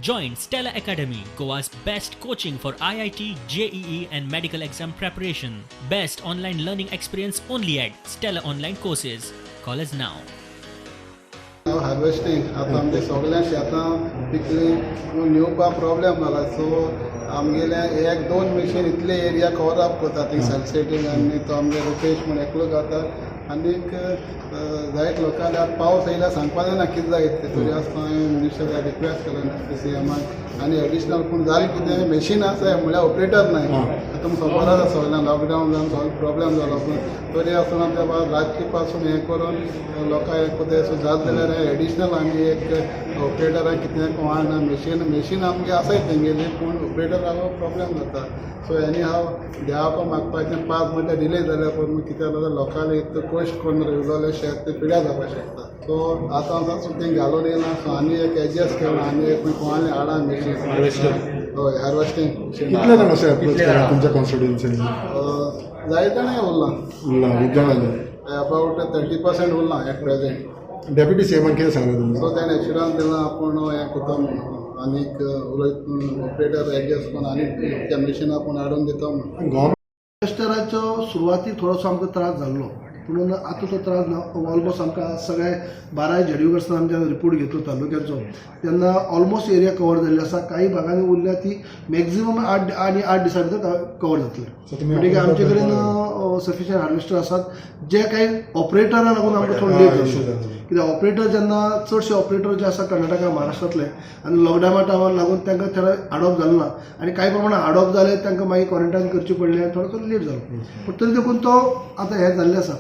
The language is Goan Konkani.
Join Stella Academy, Goa's best coaching for IIT, JEE, and medical exam preparation. Best online learning experience only at Stella Online Courses. Call us now. Harvesting आतां आमगे सगळ्या शेतां पिकलीं पूण नेवपा प्रॉब्लेम जाला. सो आमगेले एक दोन मशीन इतले एरिया कवर अप करता थंय सलसेटीक आनी तो आमगे रुपेश म्हूण एकलो जाता. आनीक जायत लोकांक आतां पावस येयल्यार सांगपा जायना कितें जायत तें. तरी आसतना हांवें मिनिस्टराक रिक्वेस्ट केलें सीएमाक आनी एडिशनल. पूण जालें कितें, मशीन आसा म्हणल्यार ऑपरेटर नाय. आतां तुमकां खबर आसा, सगळ्यांक लॉकडावन जावन सगळो प्रॉब्लेम जालो. पूण तरी आसतना त्या भायर रातचे पासून हें करून लोकांक हें करता. सो जात जाल्यार एडिशनल आनी एक ऑपरेटराक कितें कोण मशीन मशीन आमगे आसाय तेंगेली, पूण ऑपरेटराक प्रॉब्लेम जाता. सो एनी हाव देवाक मागपाचें, 5 म्हयने डिले जाल्यार पूण कितें जाल्यार लोकांक एक कश्ट करून रोयलेलें शेत तें पिड्यार जावपाक शकता. सो आतां आतां तें घालून येयलां. सो आनी एक एडजस्ट केलां आनी एक कोणालें हाडा मशीन. हार्वेस्टर. हय, हार्वेस्टींग. कितले जाण अशें अप्रोच केला तुमच्या कॉन्स्टिट्युएन्सीन? जायते जाणां उरलां. उरला खूब जाण जाले. अबाउट 30% उरलां एट प्रेझेंट. डेप्युटी सीएमान कितें सांगलें तुमकां? सो तेणें एश्युरन्स दिलां आपूण हें करता म्हणून, आनीक उलयत ऑपरेटर एडजस्ट करून आनीक त्या मशिनां आपूण हाडून दिता म्हणून. गव्हर्मेंट हार्वेस्टराचो सुरवातीक थोडोसो आमकां त्रास जाल्लो, पुणून आतां तो त्रास ना. ऑलमोस्ट आमकां सगळे बाराय झेडयू कडसून आमच्या रिपोर्ट घेतलो तालुक्याचो तेन्ना ऑलमोस्ट एरिया कवर जाल्ली आसा. काही भागांनी उरल्या ती मॅक्झिमम 8 आनी 8 दिसां भितर कवर जातले. So तुमी म्हणटकीर आमचे कडेन सफिशियंट हार्वेस्टर आसात. जे काही ऑपरेटरा लागून आमकां थोडो लेट issue जालो. जालो. कित्याक ऑपरेटर जेन्ना चडशे ऑपरेटर जे आसा कर्नाटका, महाराष्ट्रांतले आनी लॉकडावना टायमार लागून तांकां थोडे हाडप जालें ना आनी कांय प्रमाणात हाडप जालें, तांकां मागीर क्वॉरंटायन करचें पडलें आनी थोडो लेट जालो. पूण तरी देखून तो आतां हें जाल्लें आसा.